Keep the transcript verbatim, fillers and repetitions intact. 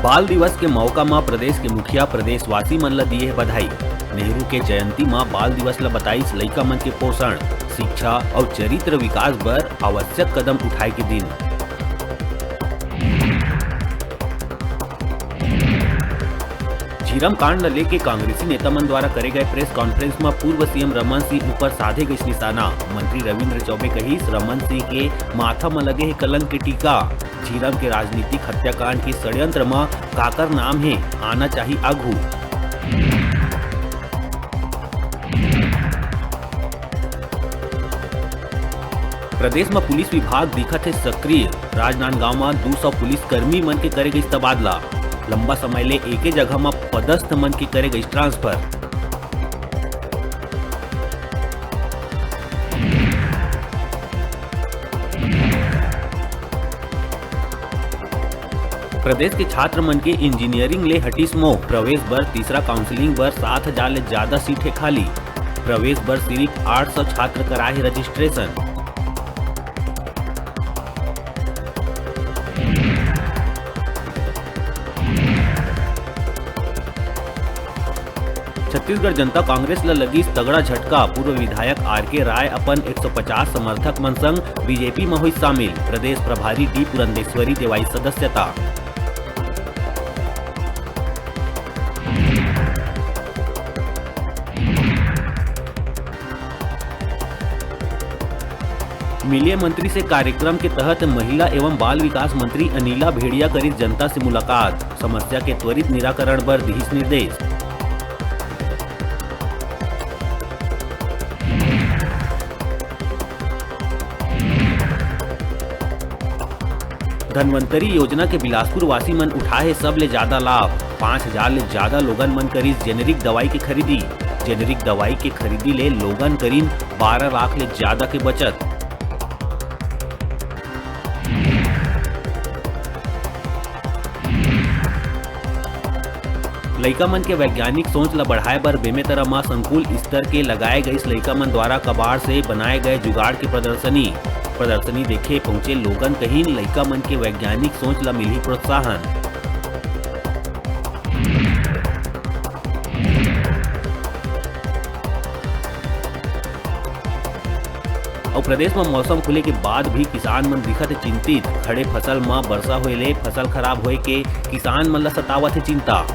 बाल दिवस के मौका म प्रदेश के मुखिया प्रदेशवासी मन ल दिए हे बधाई। नेहरू के जयंती म बाल दिवस ल बताइस लइका मन के पोषण, शिक्षा अउ चरित्र विकास बर आवश्यक कदम उठाए के दिन। झीरम कांड ल लेके कांग्रेसी नेता मन द्वारा करे गए प्रेस कॉन्फ्रेंस म पूर्व सीएम रमन सिंह ऊपर साधे गइस निशाना। मंत्री रविंद्र चौबे कहिस, रमन सिंह के माथा म लगे हे कलंक के टीका। झीरम के राजनीतिक हत्याकांड के षड्यंत्र म काकर नाम हे, आना चाही आघू। प्रदेश म पुलिस विभाग दिखत हे सक्रिय। राजनांदगांव म दू सौ पुलिस कर्मी मन के करे गइस तबादला। लंबा समय ले एके जगह म पदस्थ मन के करे गइस ट्रांसफर। प्रदेश के छात्र मन के इंजीनियरिंग ले हटिस मोह। प्रवेश बर तीसरा काउंसलिंग बर सात हजार ले ज्यादा सीट हे खाली। प्रवेश बर सिर्फ आठ सौ छात्र कराए हे रजिस्ट्रेशन। छत्तीसगढ़ जनता कांग्रेस ल लगिस तगड़ा झटका। पूर्व विधायक आर के राय अपन एक सौ पचास समर्थक मन संग बीजेपी म होइस शामिल। प्रदेश प्रभारी डी पुरंदेश्वरी देवाइस सदस्यता। मिलिए मंत्री से कार्यक्रम के तहत महिला एवं बाल विकास मंत्री अनिला भेड़िया करिस जनता से मुलाकात, समस्या के त्वरित निराकरण बर दिहिस निर्देश। धनवंतरी योजना के बिलासपुर वासी मन उठाए हे सबले ज्यादा लाभ। पाँच हजार ले ज्यादा लोगन मन करिस जेनेरिक दवाई के खरीदी। जेनेरिक दवाई के खरीदी ले लोगन करिन बारह लाख ले ज्यादा के बचत। लइका मन के वैज्ञानिक सोच ल बढ़ाए बर बेमेतरा म संकुल स्तर के लगाए गइस लइका मन द्वारा कबाड़ से बनाए गए जुगाड़ के प्रदर्शनी। प्रदर्शनी देखे पहुंचे लोगन कहिन लइका मन के वैज्ञानिक सोच ल मिलही प्रोत्साहन। अउ प्रदेश म मौसम खुले के बाद भी किसान मन दिखत हे चिंतित। खड़े फसल म बरसा होए ले फसल खराब होए के किसान मन ल सतावत हे चिंता।